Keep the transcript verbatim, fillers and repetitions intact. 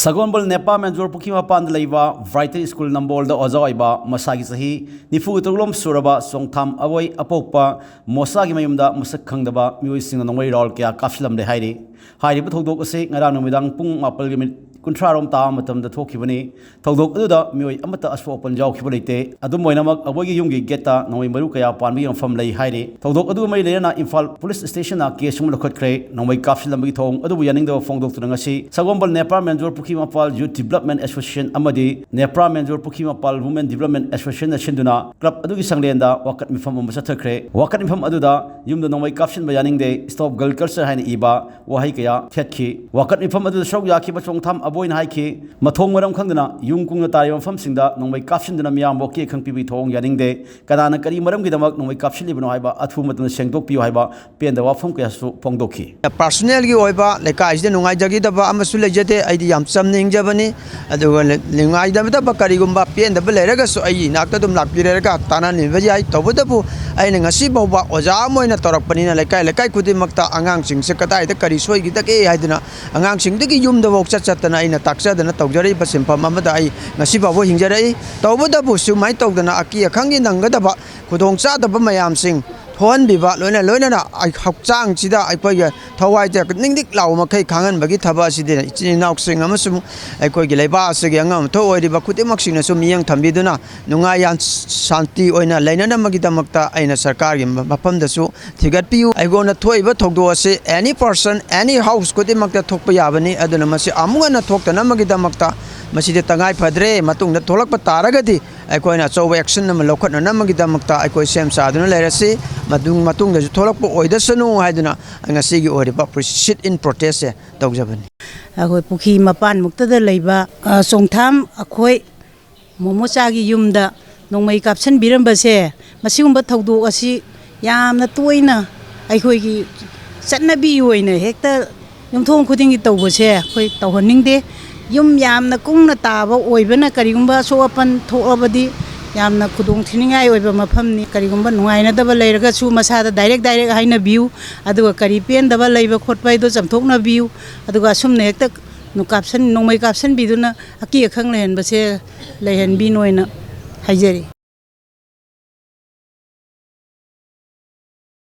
ꯁꯒꯣꯜꯕꯜ ꯅꯦꯄꯥ ꯃꯦꯟꯖꯣꯔ ꯄꯨꯈ꯭ꯔꯤ ꯃꯄꯥꯟꯗ ꯂꯩꯕ ꯕ꯭ꯔꯥꯏꯇꯔ ꯁ꯭ꯀꯨꯜ ꯅꯝꯕꯣꯜꯗ ꯑꯣꯖꯥ ꯑꯣꯏꯕ ꯃꯁꯥꯒꯤ ꯆꯍꯤ ꯅꯤꯐꯨ ꯇꯔꯨꯛꯂꯣꯝ ꯁꯨꯔꯕ ꯆꯣꯡꯊꯥꯝ ꯑꯕꯣꯏ ꯑꯄꯣꯛꯄ ꯃꯣꯁꯥꯒꯤ ꯃꯌꯨꯝꯗ ꯃꯁꯛ ꯈꯪꯗꯕ ꯃꯤꯑꯣꯏꯁꯤꯡꯅ ꯅꯣꯡꯃꯩ ꯔꯥꯎꯟ ꯀꯌꯥ ꯀꯥꯞꯁꯤꯜꯂꯝꯂꯦ ꯍꯥꯏꯔꯤ꯫ ꯍꯥꯏꯔꯤꯕ ꯊꯧꯗꯣꯛ ꯑꯁꯤ ꯉꯔꯥꯡ ꯅꯨꯃꯤꯗꯥꯡ ꯄꯨꯡ ꯃꯥꯄꯜꯒꯤ ꯃꯤꯅꯤꯠ ꯀꯨꯟꯊ꯭ꯔꯥ ꯔꯣꯝ ꯇꯥꯕ ꯃꯇꯝꯗ ꯊꯣꯛꯈꯤꯕꯅꯤ꯫ ꯊꯧꯗꯣꯛ ꯑꯗꯨꯗ ꯃꯤꯑꯣꯏ ꯑꯃꯠꯇ ꯑꯁꯣꯛ ꯑꯄꯟ ꯌꯥꯎꯈꯤꯕ ꯂꯩꯇꯦ꯫ ꯑꯗꯨꯝ ꯑꯣꯏꯅꯃꯛ, ꯑꯕꯣꯏꯒꯤ ꯌꯨꯝꯒꯤ ꯒꯦꯠꯇ ꯅꯣꯡꯃꯩ ꯃꯔꯨ ꯀꯌꯥ ꯄꯥꯟꯕꯒꯤ ꯃꯐꯝ ꯂꯩ ꯍꯥꯏꯔꯤ꯫ ꯊꯧꯗꯣꯛ ꯑꯗꯨꯒ ꯃꯔꯤ ꯂꯩꯅꯅ ꯏꯝꯐꯥꯜ ꯄꯨꯂꯤꯁ ꯁ꯭ꯇꯦꯁꯟꯅ ꯀꯦꯁ ꯑꯃ ꯂꯧꯈꯠꯈ꯭ꯔꯦ꯫ ꯅꯣꯡꯃꯩ ꯀꯥꯞꯁꯤꯜꯂꯝꯕꯒꯤ ꯊꯧꯑꯣꯡ ꯑꯗꯨꯕꯨ ꯌꯥꯅꯤꯡꯗꯕ ꯐꯣꯡꯗꯣꯛꯇꯨꯅ ꯉꯁꯤ ꯁꯒꯣꯜꯕꯜ ꯅꯦꯄꯥ ꯃꯦꯟꯖꯣꯔ ꯄꯨꯈ꯭ꯔꯤ ꯃꯄꯥꯜ ꯌꯨꯠ ꯗꯤꯕꯂꯞꯃꯦꯟ ꯑꯦꯁꯣꯁꯤꯌꯦꯁꯟ ꯑꯃꯗꯤ ꯅꯦꯄ꯭ꯔꯥ ꯃꯦꯟꯖꯣꯔ ꯄꯨꯈ꯭ꯔꯤ ꯃꯄꯥꯜ ꯋꯨꯃꯦꯟ ꯗꯤꯕꯂꯞꯃꯦꯟ ꯑꯦꯁꯣꯁꯤꯌꯦꯁꯟꯅ ꯁꯤꯟꯗꯨꯅ ꯀ꯭ꯂꯕ ꯑꯗꯨꯒꯤ ꯁꯪꯂꯦꯟꯗ ꯋꯥꯀꯠ ꯃꯤꯐꯝ ꯑꯃ ꯆꯠꯊꯈ꯭ꯔꯦ꯫ ꯋꯥꯀꯠ ꯃꯤꯐꯝ ꯑꯗꯨꯗ ꯌꯨꯝꯗ ꯅꯣꯡꯃꯩ ꯀꯥꯞꯁꯤꯟꯕ ꯌꯥꯅꯤꯡꯗꯦ, ꯁ꯭ꯇꯣꯞ ꯒꯔꯜ ꯀꯜꯆꯔ ꯍꯥꯏꯅ ꯏꯕ ꯋꯥꯍꯩ ꯀꯌꯥ ꯊꯦꯠꯈꯤ꯫ ꯋꯥꯀꯠ ꯃꯤꯐꯝ ꯑꯗꯨꯗ ꯁꯔꯨꯛ ꯌꯥꯈꯤꯕ ꯆꯣꯡꯊꯥꯝ ꯑꯕꯣꯏꯅ ꯍꯥꯏꯈꯤ, ꯃꯊꯣꯡ ꯃꯔꯝ ꯈꯪꯗꯅ ꯌꯨꯝ ꯀꯨꯡꯅ ꯇꯥꯔꯤꯕ ꯃꯐꯝꯁꯤꯡꯗ ꯅꯣꯡꯃꯩ ꯀꯥꯞꯁꯤꯟꯗꯨꯅ ꯃꯤꯌꯥꯝꯕꯨ ꯑꯀꯤ ꯑꯈꯪ ꯄꯤꯕꯒꯤ ꯊꯧꯑꯣꯡ ꯌꯥꯅꯤꯡꯗꯦ꯫ ꯀꯅꯥꯅ ꯀꯔꯤ ꯃꯔꯝꯒꯤꯗꯃꯛ ꯅꯣꯡꯃꯩ ꯀꯥꯞꯁꯤꯜꯂꯤꯕꯅꯣ ꯍꯥꯏꯕ ꯑꯊꯨꯕ ꯃꯇꯝꯗ ꯁꯦꯡꯗꯣꯛꯄꯤꯌꯨ ꯍꯥꯏꯕ ꯄꯦꯟꯗꯕ ꯋꯥꯐꯝ ꯀꯌꯥꯁꯨ ꯐꯣꯡꯗꯣꯛꯈꯤ꯫ ꯄꯥꯔꯁꯣꯅꯦꯜꯒꯤ ꯑꯣꯏꯕ ꯂꯩꯀꯥꯏꯁꯤꯗ ꯅꯨꯡꯉꯥꯏꯖꯈꯤꯗꯕ ꯑꯃꯁꯨ ꯂꯩꯖꯗꯦ꯫ ꯑꯩꯗꯤ ꯌꯥꯝ ꯆꯝꯅ ꯍꯤꯡꯖꯕꯅꯤ꯫ ꯑꯗꯨꯒ ꯅꯨꯡꯉꯥꯏꯇꯕ ꯀꯔꯤꯒꯨꯝꯕ ꯄꯦꯟꯗꯕ ꯂꯩꯔꯒꯁꯨ ꯑꯩꯒꯤ ꯏꯅꯥꯛꯇ ꯑꯗꯨꯝ ꯂꯥꯛꯄꯤꯔꯒ ꯇꯥꯟꯅꯅꯤꯡꯕ ꯌꯥꯏ꯫ ꯇꯧꯕꯇꯕꯨ ꯑꯩꯅ ꯉꯁꯤ ꯐꯥꯎꯕ ꯑꯣꯖꯥ ꯑꯃ ꯑꯣꯏꯅ ꯇꯧꯔꯛꯄꯅꯤꯅ ꯂꯩꯀꯥꯏ ꯂꯩꯀꯥꯏ ꯈꯨꯗꯤꯡꯃꯛꯇ ꯑꯉꯥꯡꯁꯤꯡꯁꯦ ꯀꯗꯥꯏꯗ ꯀꯔꯤ ꯁꯣꯏꯈꯤꯗꯒꯦ ꯍꯥꯏꯗꯅ ꯑꯉꯥꯡꯁꯤꯡꯗꯒꯤ ꯌꯨꯝꯗꯐꯥꯎ ꯆꯠ ꯆꯠꯇꯅ ꯑꯩꯅ ꯇꯥꯛꯆꯗꯅ ꯇꯧꯖꯔꯛꯏꯕ ꯁꯤꯟꯐꯝ ꯑꯃꯗ ꯑꯩ ꯉꯁꯤ ꯐꯥꯎꯕ ꯍꯤꯡꯖꯔꯛꯏ꯫ ꯇꯧꯕꯇꯕꯨ ꯁꯨꯃꯥꯏꯅ ꯇꯧꯗꯅ ꯑꯀꯤ ꯑꯈꯪꯒꯤ ꯅꯪꯒꯗꯕ ꯈꯨꯗꯣꯡꯆꯥꯗꯕ ꯃꯌꯥꯝꯁꯤꯡ ꯊꯣꯛꯍꯟꯕꯤꯕ, ꯂꯣꯏꯅ ꯂꯣꯏꯅꯅ ꯑꯩ ꯍꯛꯆꯥꯡꯁꯤꯗ ꯑꯩꯈꯣꯏꯒꯤ ꯊꯋꯥꯏꯗ ꯅꯤꯛ ꯅꯤꯛ ꯂꯥꯎꯕ ꯃꯈꯩ ꯈꯥꯡꯍꯟꯕꯒꯤ ꯊꯕꯛ ꯑꯁꯤꯗꯤ ꯏꯆꯤꯟ ꯏꯅꯥꯎꯁꯤꯡ ꯑꯃꯁꯨꯡ ꯑꯩꯈꯣꯏꯒꯤ ꯂꯩꯕꯥꯛ ꯑꯁꯤꯒꯤ ꯑꯉꯝ ꯑꯊꯧ ꯑꯣꯏꯔꯤꯕ ꯈꯨꯗꯤꯡꯃꯛꯁꯤꯡꯅꯁꯨ ꯃꯤꯠꯌꯦꯡ ꯊꯝꯕꯤꯗꯨꯅ ꯅꯨꯡꯉꯥꯏ ꯌꯥꯏ ꯁꯥꯟꯇꯤ ꯑꯣꯏꯅ ꯂꯩꯅꯅꯕꯒꯤꯗꯃꯛꯇ ꯑꯩꯅ ꯁꯔꯀꯥꯔꯒꯤ ꯃꯐꯝꯗꯁꯨ ꯊꯤꯒꯠꯄꯤꯌꯨ꯫ ꯑꯩꯉꯣꯟꯗ ꯊꯣꯛꯏꯕ ꯊꯧꯗꯣꯛ ꯑꯁꯤ any person, any house ꯈꯨꯗꯤꯡꯃꯛꯇ ꯊꯣꯛꯄ ꯌꯥꯕꯅꯤ꯫ ꯑꯗꯨꯅ ꯃꯁꯤ ꯑꯃꯨꯛ ꯍꯟꯅ ꯊꯣꯛꯇꯅꯕꯒꯤꯗꯃꯛꯇ ꯃꯁꯤꯗꯤ ꯇꯉꯥꯏ ꯐꯗ꯭ꯔꯦ꯫ ꯃꯇꯨꯡꯗ ꯊꯣꯛꯂꯛꯄ ꯇꯥꯔꯒꯗꯤ ꯑꯩꯈꯣꯏꯅ ꯑꯆꯧꯕ action ꯑꯃ ꯂꯧꯈꯠꯅꯅꯕꯒꯤꯗꯃꯛꯇ ꯑꯩꯈꯣꯏ ꯁꯦꯝ ꯁꯥꯗꯨꯅ ꯂꯩꯔꯁꯤ꯫ ꯃꯇꯨꯡ, ꯃꯇꯨꯡꯗꯁꯨ ꯊꯣꯛꯂꯛꯄ ꯑꯣꯏꯗꯁꯅꯨ ꯍꯥꯏꯗꯨꯅ ꯉꯁꯤꯒꯤ ꯑꯣꯏꯔꯤꯕ sit in protest ꯁꯦ ꯇꯧꯖꯕꯅꯤ꯫ ꯑꯩꯈꯣꯏ ꯄꯨꯈ꯭ꯔꯤ ꯃꯄꯥꯟꯃꯨꯛꯇꯗ ꯂꯩꯕ, ꯑ, ꯆꯣꯡꯊꯥꯝ ꯑꯩꯈꯣꯏ ꯃꯣꯃꯣꯆꯥꯒꯤ ꯌꯨꯝꯗ ꯅꯣꯡꯃꯩ ꯀꯥꯞꯁꯤꯟꯕꯤꯔꯝꯕꯁꯦ, ꯃꯁꯤꯒꯨꯝꯕ ꯊꯧꯗꯣꯛ ꯑꯁꯤ ꯌꯥꯝꯅ ꯇꯣꯏꯅ ꯑꯩꯈꯣꯏꯒꯤ ꯆꯠꯅꯕꯤ ꯑꯣꯏꯅ ꯍꯦꯛꯇ ꯌꯨꯝꯊꯣꯡ ꯈꯨꯗꯤꯡꯒꯤ ꯇꯧꯕꯁꯦ ꯑꯩꯈꯣꯏ ꯇꯧꯍꯟꯅꯤꯡꯗꯦ꯫ ꯌꯨꯝ ꯌꯥꯝꯅ ꯀꯨꯡꯅ ꯇꯥꯕ ꯑꯣꯏꯕꯅ ꯀꯔꯤꯒꯨꯝꯕ ꯑꯁꯣꯛ ꯑꯄꯟ ꯊꯣꯛꯂꯕꯗꯤ ꯌꯥꯝꯅ ꯈꯨꯗꯣꯡ ꯊꯤꯅꯤꯡꯉꯥꯏ ꯑꯣꯏꯕ ꯃꯐꯝꯅꯤ꯫ ꯀꯔꯤꯒꯨꯝꯕ ꯅꯨꯡꯉꯥꯏꯅꯗꯕ ꯂꯩꯔꯒꯁꯨ ꯃꯁꯥꯗ direct direct ꯍꯥꯏꯅꯕꯤꯌꯨ꯫ ꯑꯗꯨꯒ ꯀꯔꯤ ꯄꯦꯟꯗꯕ ꯂꯩꯕ ꯈꯣꯠꯄ ꯍꯥꯏꯗꯣ ꯆꯥꯝꯊꯣꯛꯅꯕꯤꯌꯨ꯫ ꯑꯗꯨꯒ ꯑꯁꯨꯝꯅ ꯍꯦꯛꯇ ꯀꯥꯞꯁꯟ-, ꯅꯣꯡꯃꯩ ꯀꯥꯞꯁꯟꯕꯤꯗꯨꯅ ꯑꯀꯤ ꯑꯈꯪ ꯂꯩꯍꯟꯕꯁꯦ ꯂꯩꯍꯟꯕꯤꯅꯣꯅ ꯍꯥꯏꯖꯔꯤ꯫